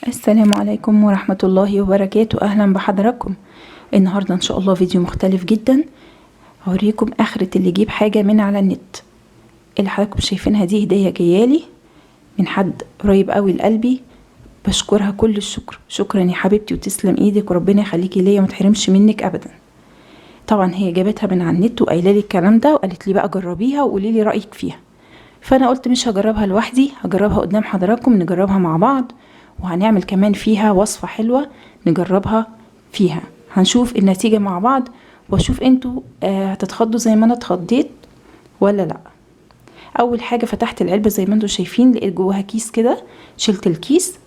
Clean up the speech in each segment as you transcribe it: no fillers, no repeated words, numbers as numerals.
السلام عليكم ورحمة الله وبركاته. أهلا بحضراتكم. النهاردة إن شاء الله فيديو مختلف جدا، هوريكم آخرة اللي يجيب حاجة من على النت. اللي حضراتكم شايفينها دي هدية جايالي من حد قريب قوي لقلبي، بشكرها كل الشكر. شكرا يا حبيبتي وتسلم ايدك وربنا يخليكي ليا وما تحرمش منك ابدا. طبعا هي جابتها من على النت وقايله لي الكلام ده وقالت لي بقى جربيها وقولي لي رايك فيها، فانا قلت مش هجربها لوحدي، هجربها قدام حضراتكم، نجربها مع بعض، وهنعمل كمان فيها وصفة حلوة نجربها فيها. هنشوف النتيجة مع بعض واشوف انتوا هتتخضوا زي ما انا اتخضيت ولا لا. اول حاجة فتحت العلبة زي ما انتوا شايفين، لقيت جواها كيس كده، شلت الكيس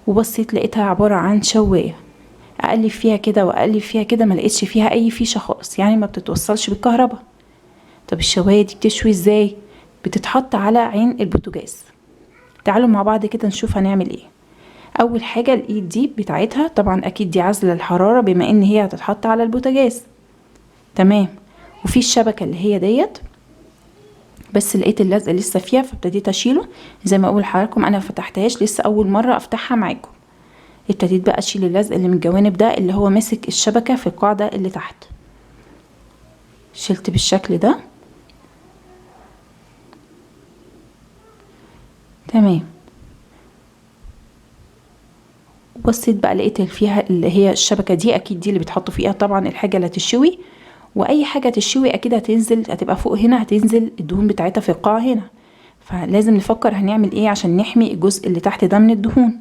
وبصيت لقيتها عبارة عن شواية. اقلب فيها كده واقلب فيها كده، ما لقيتش فيها اي فيشة خالص، يعني ما بتتوصلش بالكهرباء. طب الشواية دي بتشوي ازاي؟ بتتحط على عين البوتاجاز. تعالوا مع بعض كده نشوف هنعمل ايه. اول حاجة الايد دي بتاعتها طبعا اكيد دي عازلة الحرارة بما ان هي هتتحط على البوتاجاز، تمام. وفي الشبكة اللي هي ديت، بس لقيت اللزق لسه فيها فابتديت اشيله. زي ما اقول لحضراتكم انا ما فتحتهاش لسه، اول مرة افتحها معاكم. ابتديت بقى اشيل اللزق اللي من الجوانب ده اللي هو ماسك الشبكة في القاعدة اللي تحت، شلت بالشكل ده، تمام. بصيت بقى لقيت فيها اللي هي الشبكة دي، اكيد دي اللي بيتحط فيها طبعا الحاجة اللي هتشوي، واي حاجة تشوي اكيد هتنزل، هتبقى فوق هنا، هتنزل الدهون بتاعتها في القاع هنا، فلازم نفكر هنعمل ايه عشان نحمي الجزء اللي تحت ده من الدهون.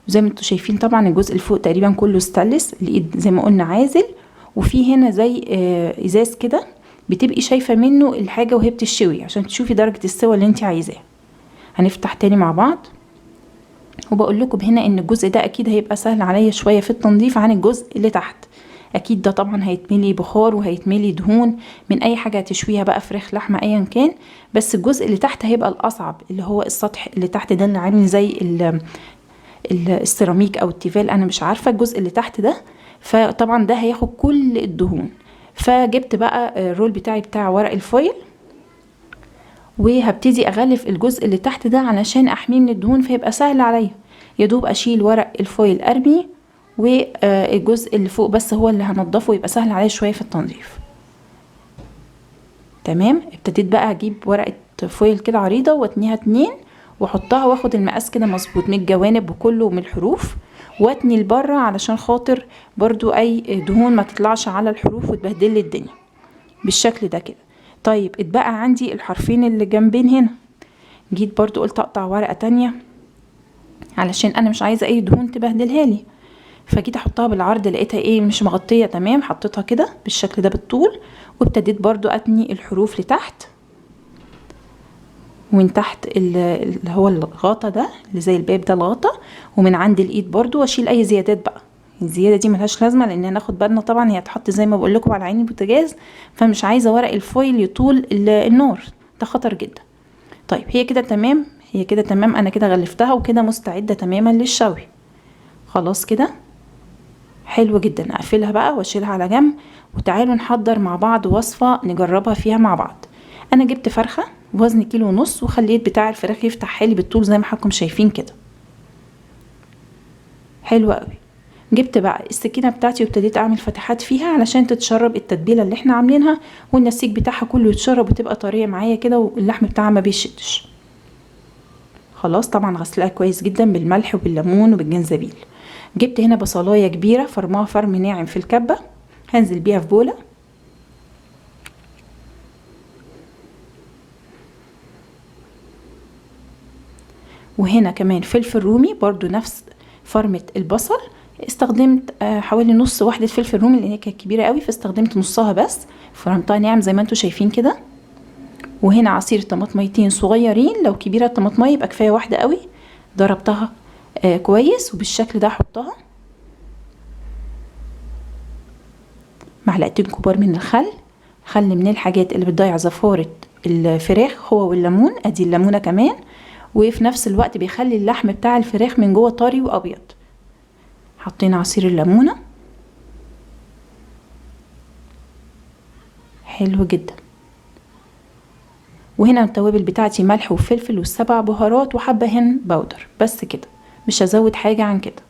وزي ما انتوا شايفين طبعا الجزء اللي فوق تقريبا كله ستانلس، الايد زي ما قلنا عازل، وفي هنا زي ازاز كده بتبقي شايفة منه الحاجة وهي بتشوي عشان تشوفي درجة السوى اللي انت عايزاها. هنفتح تاني مع بعض، وبقول لكم هنا ان الجزء ده اكيد هيبقى سهل عليا شوية في التنظيف عن الجزء اللي تحت. اكيد ده طبعا هيتملي بخار وهيتملي دهون من اي حاجة هتشويها بقى، فراخ لحمة ايا كان، بس الجزء اللي تحت هيبقى الاصعب، اللي هو السطح اللي تحت ده اللي عامل زي السيراميك او التيفال، انا مش عارفة الجزء اللي تحت ده، فطبعا ده هياخد كل الدهون. فجبت بقى ال roll بتاعي بتاع ورق ال foil، وهبتدي اغلف الجزء اللي تحت ده علشان احميه من الدهون، فيبقى سهل عليا. يا دوب اشيل ورق ال foil ارمي، والجزء اللي فوق بس هو اللي هنضفه، يبقى سهل عليا شوية في التنظيف، تمام. ابتديت بقى اجيب ورقة foil كده عريضة واتنيها اتنين واحطها، واخد المقاس كده مظبوط من الجوانب وكله من الحروف، واتني لبره علشان خاطر برضو اي دهون ما تطلعش على الحروف وتبهدل لي الدنيا بالشكل ده كده. طيب اتبقى عندي الحرفين اللي جنبين هنا، جيت برضو قلت اقطع ورقة تانية علشان انا مش عايزة اي دهون تبهدلها لي، فجيت احطها بالعرض لقيتها ايه مش مغطية، تمام. حطيتها كده بالشكل ده بالطول، وابتديت برضو اتني الحروف لتحت، ومن تحت اللي هو الغطا ده اللي زي الباب ده الغطا، ومن عند الايد برضو، واشيل اي زيادات بقى. الزيادة دي ملهاش لازمة، لان هناخد بالنا طبعا هي هتحط زي ما بقول لكم على عين البوتاجاز، فمش عايزة ورق ال foil يطول النار، ده خطر جدا. طيب هي كده تمام، هي كده تمام، انا كده غلفتها وكده مستعدة تماما للشوي. خلاص كده حلو جدا. اقفلها بقى واشيلها على جنب، وتعالوا نحضر مع بعض وصفة نجربها فيها مع بعض. انا جبت فرخة وزن كيلو ونص، وخليت بتاع الفراخ يفتح حالي بالطول زي ما حضراتكم شايفين كده، حلو قوي. جبت بقى السكينة بتاعتي وابتديت اعمل فتحات فيها علشان تتشرب التتبيلة اللي احنا عاملينها، والنسيج بتاعها كله يتشرب وتبقى طرية معايا كده، واللحم بتاعها ما بيشدش. خلاص طبعا غسلها كويس جدا بالملح وبالليمون وبالجنزبيل. جبت هنا بصلايه كبيرة فرماها فرم ناعم في الكبه، هنزل بيها في بوله. وهنا كمان فلفل رومي برضو نفس فرمة البصل، استخدمت حوالي نص واحدة فلفل رومي لان هي كانت كبيرة قوي فاستخدمت نصها بس، فرمتها ناعم زي ما انتم شايفين كده. وهنا عصير طماطميتين صغيرين، لو كبيرة الطماطمية يبقى كفاية واحدة قوي، ضربتها كويس وبالشكل ده احطها. معلقتين كبار من الخل، خل من الحاجات اللي بتضيع زفارة الفراخ هو والليمون، ادي الليمونة كمان، وفي نفس الوقت بيخلي اللحم بتاع الفراخ من جوه طري وابيض. حطينا عصير الليمونة، حلو جدا. وهنا التوابل بتاعتي ملح وفلفل والسبع بهارات وحبة هن باودر، بس كده. مش هزود حاجة عن كده.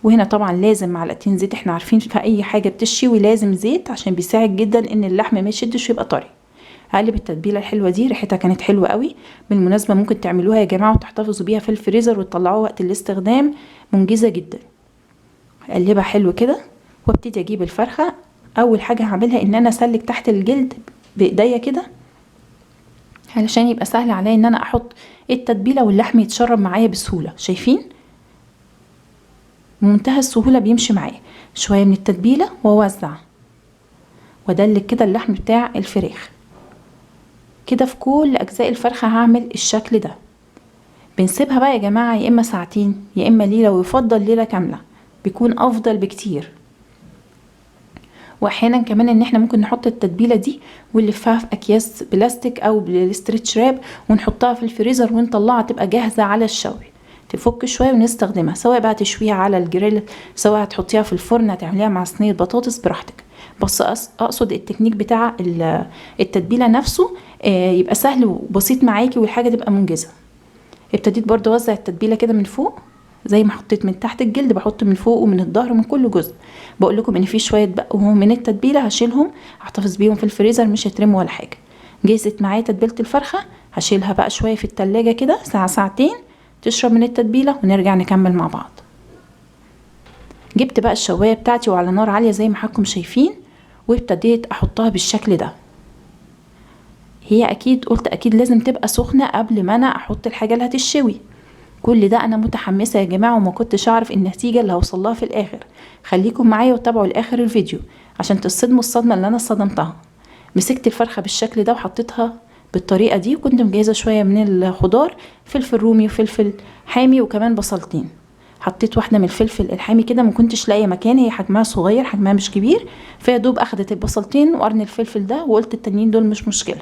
وهنا طبعا لازم معلقتين زيت، احنا عارفين في اي حاجة بتشوي لازم زيت عشان بيساعد جدا ان اللحم ما يشدش ويبقى طري. هقلب التتبيله الحلوة دي، ريحتها كانت حلوة قوي. بالمناسبة ممكن تعملوها يا جماعة وتحتفظوا بيها في الفريزر وتطلعوها وقت الاستخدام، منجزه جدا. اقلبها حلو كده وابتدي اجيب الفرخه. اول حاجة هعملها ان انا اسلك تحت الجلد بايديا كده علشان يبقى سهل عليا ان انا احط التتبيله واللحم يتشرب معايا بسهولة. شايفين بمنتهى السهولة بيمشي معايا. شوية من التتبيله واوزع وادلك كده اللحم بتاع الفراخ كده في كل اجزاء الفرخه. هعمل الشكل ده. بنسيبها بقى يا جماعة يا اما ساعتين يا اما ليلة، ويفضل ليلة كاملة بيكون افضل بكتير. واحيانا كمان ان احنا ممكن نحط التتبيله دي ونلفها في اكياس بلاستيك او بال stretch wrap ونحطها في الفريزر ونطلعها تبقى جاهزة على الشوي، تفك شوية ونستخدمها، سواء بقى تشويها على الجريل، سواء هتحطيها في الفرن، هتعمليها مع صينية بطاطس براحتك. بس اقصد التكنيك بتاع التتبيله نفسه يبقى سهل وبسيط معاكي والحاجة تبقى منجزه. ابتديت برضو اوزع التتبيله كده من فوق، زي ما حطيت من تحت الجلد بحط من فوق ومن الظهر ومن كل جزء. بقول لكم ان في شوية بقوا من التتبيله هشيلهم، هحتفظ بيهم في الفريزر مش هيترموا ولا حاجة. جهزت معايا تتبيله الفرخه، هشيلها بقى شوية في التلاجة كده ساعة ساعتين تشرب من التتبيله ونرجع نكمل مع بعض. جبت بقى الشوايه بتاعتي وعلى نار عالية زي ما حضراتكم شايفين، وابتديت احطها بالشكل ده. هي اكيد قلت اكيد لازم تبقى سخنة قبل ما انا احط الحاجة اللي هتشوي. كل ده انا متحمسة يا جماعة وما كنتش اعرف النتيجة اللي هوصلها في الاخر. خليكم معايا وتابعوا لاخر الفيديو عشان تصدموا الصدمة اللي انا صدمتها. مسكت الفرخه بالشكل ده وحطيتها بالطريقة دي، وكنت مجهزة شوية من الخضار، فلفل رومي وفلفل حامي وكمان بصلتين. حطيت واحدة من الفلفل الحامي كده، ما كنتش لاقيه مكان، هي حجمها صغير حجمها مش كبير، فيا دوب اخدت البصلتين وقرن الفلفل ده، وقلت التانيين دول مش مشكلة.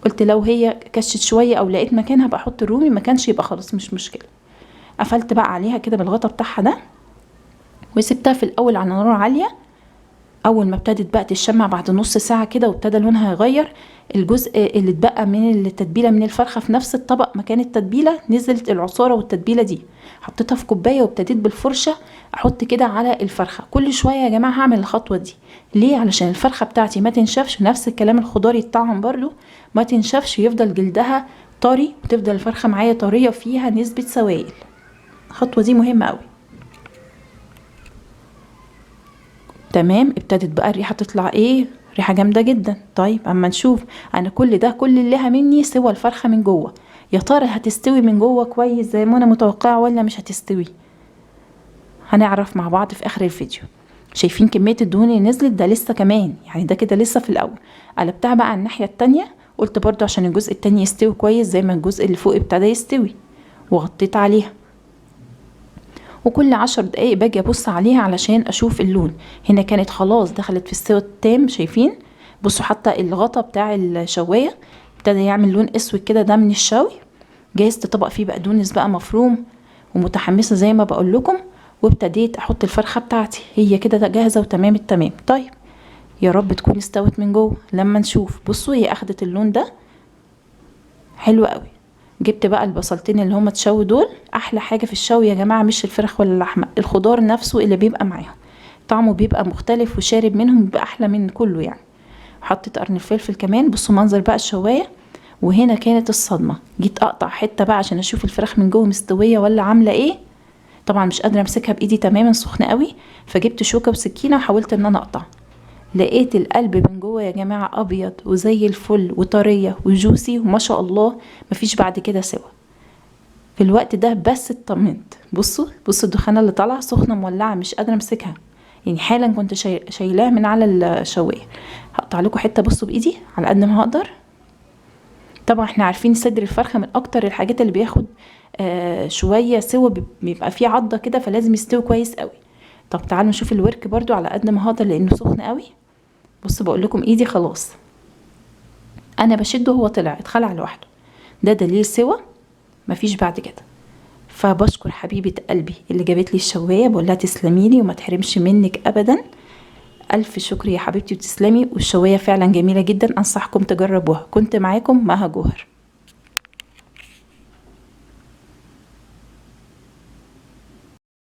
قلت لو هي كشت شوية او لقيت مكان هبقى احط الرومي، ما كانش يبقى خلاص مش مشكلة. قفلت بقى عليها كده بالغطا بتاعها ده، وسبتها في الاول على نار عالية. اول ما ابتدت بقى تتشمع بعد نص ساعة كده وابتدى لونها يغير، الجزء اللي اتبقى من التتبيله من الفرخه في نفس الطبق مكان التتبيله نزلت العصاره والتتبيله دي، حطيتها في كوباية وابتديت بالفرشه احط كده على الفرخه. كل شوية يا جماعة هعمل الخطوة دي ليه؟ علشان الفرخه بتاعتي ما تنشفش، نفس الكلام الخضار يتطعم برضو ما تنشفش، يفضل جلدها طري وتفضل الفرخه معايا طرية وفيها نسبه سوائل. الخطوة دي مهمة قوي. تمام، ابتدت بقى الريحة تطلع، ايه ريحه جامدة جدا. طيب اما نشوف، انا كل ده كل اللي مني سوى الفرخه من جوه، يا ترى هتستوي من جوه كويس زي ما انا متوقعه ولا مش هتستوي؟ هنعرف مع بعض في اخر الفيديو. شايفين كمية الدهون اللي نزلت؟ ده لسه كمان، يعني ده كده لسه في الاول. قلبتها بقى على الناحية التانية، قلت برضو عشان الجزء التاني يستوي كويس زي ما الجزء اللي فوق ابتدى يستوي، وغطيت عليها. وكل 10 دقايق باجي ابص عليها علشان اشوف اللون. هنا كانت خلاص دخلت في السوا التام، شايفين؟ بصوا حتى الغطا بتاع الشوايه ابتدى يعمل لون اسود كده، ده من الشوي. جهزت طبق فيه بقدونس بقى مفروم، ومتحمسه زي ما بقول لكم، وابتديت احط الفرخه بتاعتي. هي كده جاهزة وتمام التمام. طيب يا رب تكون استوت من جوه لما نشوف. بصوا هي اخدت اللون ده حلو قوي. جبت بقى البصلتين اللي هما اتشووا دول. احلى حاجة في الشوي يا جماعة مش الفراخ ولا اللحمة، الخضار نفسه اللي بيبقى معاهم طعمه بيبقى مختلف وشارب منهم، بيبقى احلى من كله يعني. حطيت قرن الفلفل كمان. بصوا منظر بقى الشوايه. وهنا كانت الصدمة، جيت اقطع حتة بقى عشان اشوف الفراخ من جوه مستوية ولا عامله ايه. طبعا مش قادرة امسكها بايدي تماما، سخنة قوي، فجبت شوكه وسكينة وحاولت ان انا اقطع. لقيت القلب من جوه يا جماعة ابيض وزي الفل وطريه وجوسي وما شاء الله، مفيش بعد كده سوا. في الوقت ده بس اطمنت. بصوا الدخانه اللي طالعه سخنة مولعه، مش قادرة امسكها يعني، حالا كنت شايلاها من على الشوايه. هقطع لكم حتة بصوا بايدي على قد ما هقدر. طبعا احنا عارفين صدر الفرخه من اكتر الحاجات اللي بياخد شوية سوا، بيبقى فيه عضه كده، فلازم يستوي كويس قوي. طب تعالوا نشوف الورك برضو على قد ما هقدر لانه سخن قوي. بصوا بقول لكم ايدي خلاص انا بشده هو طلع اتخلع لوحده، ده دليل سوا مفيش بعد كده. فبشكر حبيبه قلبي اللي جابت لي الشوايه، بقول لها تسلمي لي وما تحرمش منك ابدا، الف شكر يا حبيبتي وتسلمي. والشوايه فعلا جميلة جدا، انصحكم تجربوها. كنت معاكم مها جوهر.